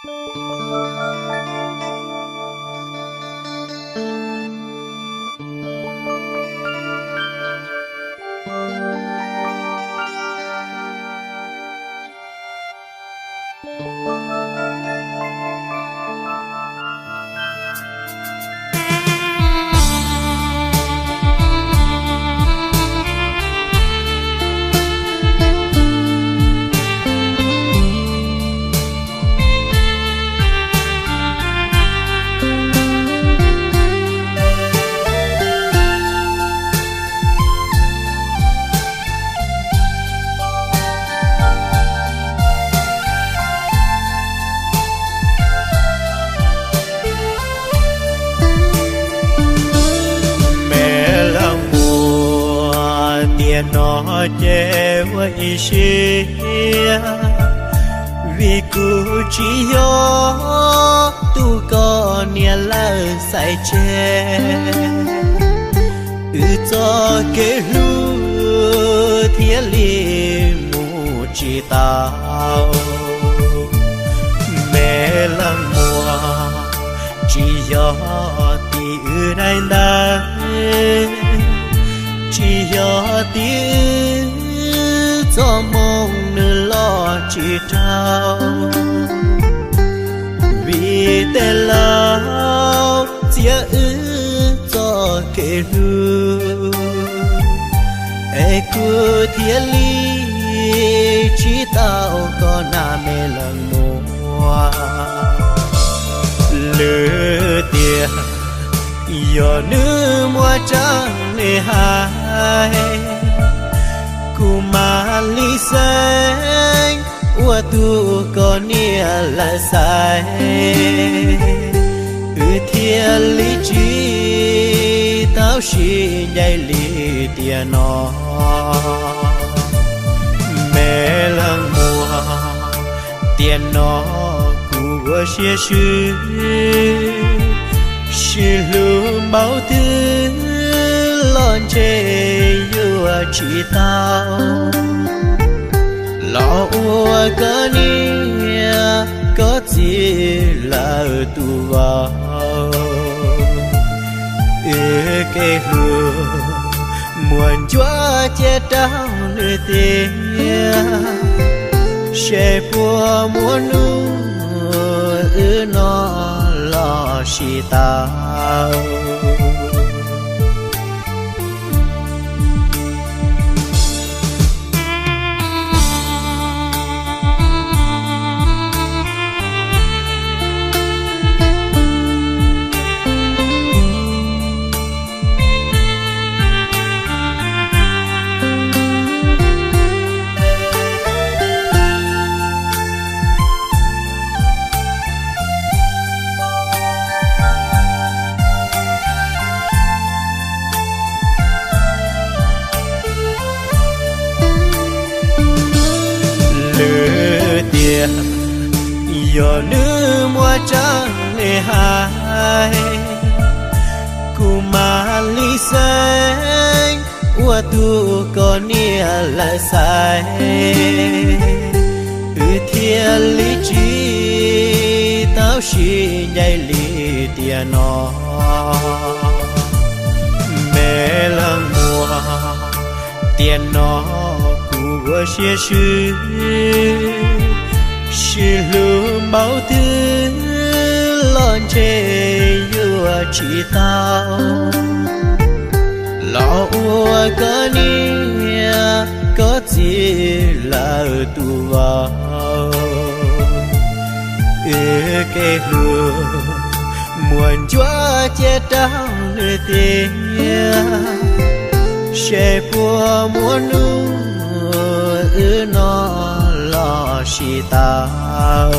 Me leej muam, tiam no ces ua ib siab, vim kuv tsis yog tus koj niam lawv xaiv tseg, wb txoj kev hlub thiaj li mus tsis tau. Me leej muam, tsis yog tim wb daim ntawv, tsis yog tim wb txoj moo nws los tsis raug, vim tej laus txiav wb txoj kev hlub, es kuv thiaj li tsis tau koj na me leej muam. Lwm tiam yog nws muaj tseeb li hais, kuv mam li xeeb ua tus koj niam lawv xaiv, wb thiaj li tsis tau sib ncaim li tiam no. Me leej muam, tiam no kuv ua siab swb, sib hlub npaum twg los ntshe yuav tsis tau, los ua koj niam koj txiv lawv tus vauv. Wb kev hlub muaj ncuab cia rau nws tiag, seb puas muaj hnub wb no los sib tau. Lwm tiam yog nws muaj tseeb li hais, kuv mam li xeeb ua tus koj niam lawv xaiv, wb thiaj li tsis tau sib ncaim li tiam no. Me leej muam, tiam no kuv ua siab swb, sib hlub npaum twg los ntshe yuav tsis tau, los ua koj niam koj txiv lawv tus vauv. Wb kev hlub muaj ncuab cia rau nws tiag, seb puas muaj hnub wb no los sib tau.